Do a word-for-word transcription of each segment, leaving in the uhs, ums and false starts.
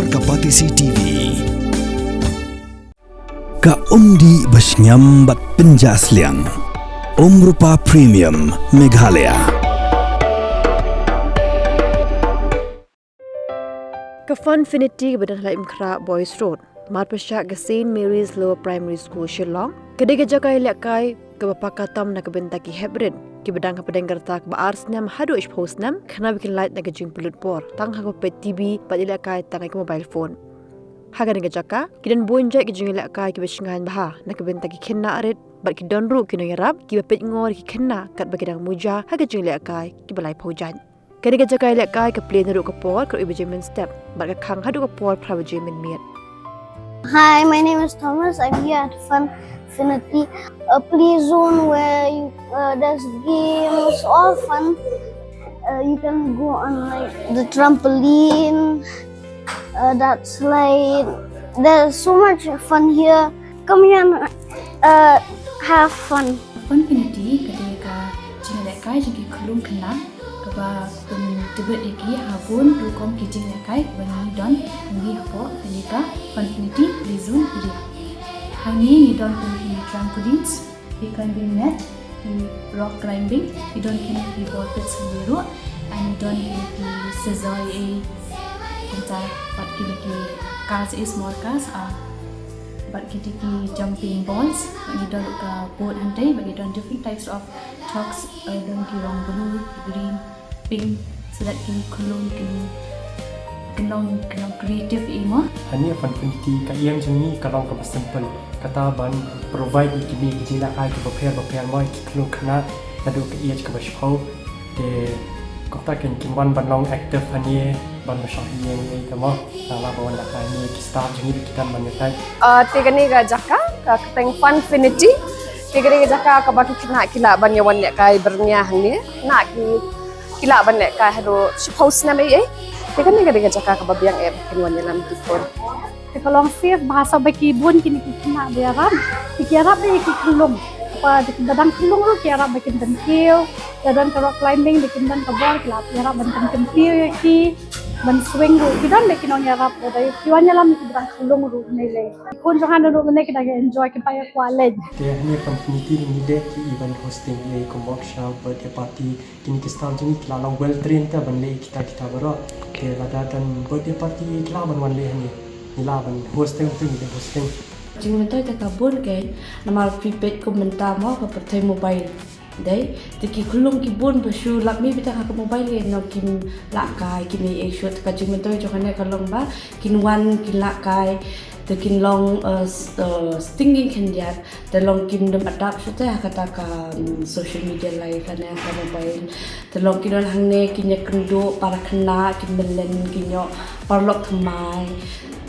Ka Batesi T V. Ka umdih ba shngiam bad pynjah sliang. Umrupa Premium Meghalaya. Ka Funfinity kaba don ha Laitumkhrah Boys Road, marpyrshah ka Saint Mary's Lower Primary School Shillong, ka dei ka jaka ïalehkai kaba paka tam na ka bynta ki heprit kiba dang hapdeng ka rta kaba ar snem haduh shiphew snem, khnang ba kin lait na ka jingpynlut por tang ha kaba peit T V bad ïalehkai tang ha ka mobile phone. Ha kane ka jaka ki don bun jait ki jingïalehkai kiba shngaiñ bha na ka bynta ki khynnah rit, bad ki don ruh ki nongïarap kiba peit ngor ïa ki khynnah katba ki dang muja ha ka jingïalehkai kiba laiphew jait. Kane ka jaka ïalehkai ka plie naduh ka por khatwei baje mynstep bad ka khang haduh ka por phra baje mynmiet. Hi, my name is Thomas. I'm here at Funfinity, a play zone where you, uh, there's games, all fun. Uh, you can go on like the trampoline, uh, that slide. There's so much fun here. Come here and, uh, have fun. Funfinity ka dei ka jingïalehkai jong ki khyllung khynnah kaba pyntbit ïa ki ha bun rukom ki jingïalehkai ba ngi don hangne hapoh kane ka Funfinity Play Zone area. Hangne ngi don ki trampolines, ki climbing net, ki rock climbing, ngi don kine ki ball pits hangne ruh, and ngi don kine ki scissor ïa, kumta, bad kine ki cars ïa, small cars, ah, bad kine ki jumping balls, bad ngi don ka board hangtei, bad ngi don different types of chalks, eh, don ki rong blue, green, pink, so that ki khyllung kin, kin long, kin long creative ïa mo. Hangne Funfinity ka aim jong ngi ka long kaba simple, kata ban provide ïa kine ki jingïalehkai kiba pher ba pher mo ïa ki khyllung khynnah naduh ka age kaba shiphew. Te kumta kin, kin wan ban long active hangne, ban bishar hangne, hangne ka mo. Nang lah ban wan lehkai hangne, ki staff jong ngi ki dang ban ïatai. Ah, te kane ka jaka ka kyrteng Funfinity. Te kane ka jaka kaba ki khynnah ki lah ban ïa wan lehkai byrngem hangne. Khynnah ki, ki lah ban lehkai haduh shiphew snem ei ei. Te kane ka dei ka jaka kaba biang eh ba kin wan ïalam ki khun. Te ka long safe bha sa ba ki bun kine ki khynnah ba ïarap. Te ki ïarap ïa ki khyllung. Ba dang khyllung ruh ki ïarap ba kin pynkiew. Lada don ka rock climbing, lada kin don ka bor, ki lah ïarap ban pynkiew ïa ki. Ban swing ruh ki don, lada ki nongïarap ruh, lada ki wan ïalam ïa ki ba dang khyllung ruh ne lei. Ki khun jong nga naduh mynne ki dang enjoy, ki ba ïa kwah leit. Te hangne Funfinity ngi dei ki event hosting, ïa ki workshop, birthday party, kine ki staff jong ngi ki la long well trained te ban leh kita kita baroh. Te lada don birthday party ki lah ban wan leh hangne. Ngi lah ban host te, te ngi dei hosting. Jingmyntoi te ka bun kein, namar phi peit kum mynta mo ka pyrthei mobile. Dei, te ki khyllung ki bun ba shu lap mih beit tang ha ka mobile, ïa nong kim lah kai, kim ïa ïa shuh. Te ka jingmyntoi jong kane ka long ba kin wan, kin lah kai, te kin long, eh, s-, eh, stinging khyndiat. Te long kim dum adapt shuh te ha kata ka, mm, social media live lane ha ka mobile. Te long ki don hangne kin ïakynduh para khynnah, kin mlien, kin ïoh paralok thymmai.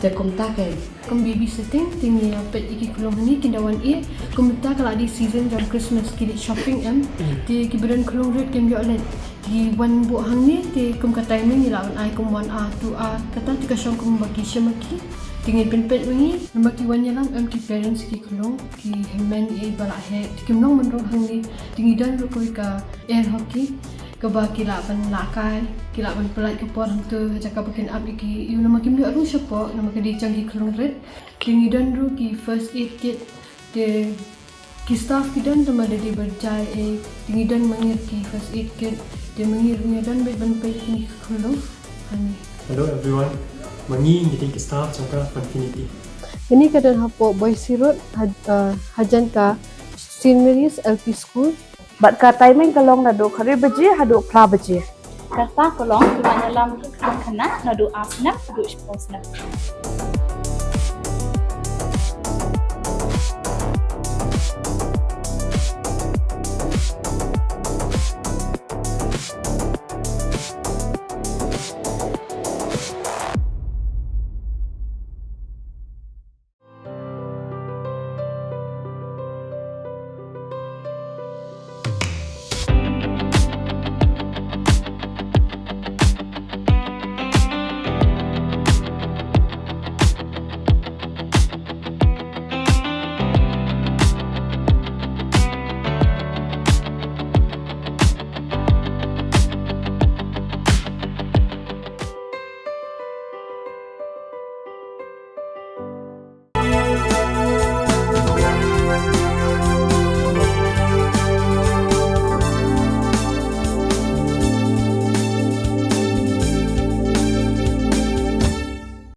Te kumta kein. Kum babysitting, te ngi ïa peit ïa ki khyllung hangne kin da wan ïeh. Kum mynta ka la dei season jong Christmas, ki leit shopping em. Te kiba don khyllung rit kim ïoh leit. Ki wan buh hangne, te kum ka timing ngi lah ban ai kum one hour, two hour. Kata te ka shong kum ba ki shim ma ki. Te ngin pynpeit ma ngi, namar ki wan ïalam em ki parents ki khyllung, ki hynmen ïa ba la heh, te kim long ban rung hangne, te ngi don ruh kawei ka air hockey, kaba ki lah ban lah kai, ki lah ban pyllait ka por hangto, ha jaka ba kin ap ïa ki ïew namar kim ïoh rung shapoh, namar ka dei jong ki khyllung rit, te ngi don ruh ki first aid kit, te ki staff ki don te ma da dei ba jai eh, te ngi don ma ngi ki first aid kit, te ma ngi ruh ngi don beit ban peit ïa kine ki khyllung hangne. Hello everyone. Ma ngi ngi dei ki staff jong ka Funfinity. Kane ka don hapoh Boise Road, ha, uh, hajan ka Saint Mary's L P School. Bad ka timing ka long naduh khatwei baje haduh phra baje. Kata ka long ki wan ïalam ki khynnah naduh ar snem haduh shiphew snem.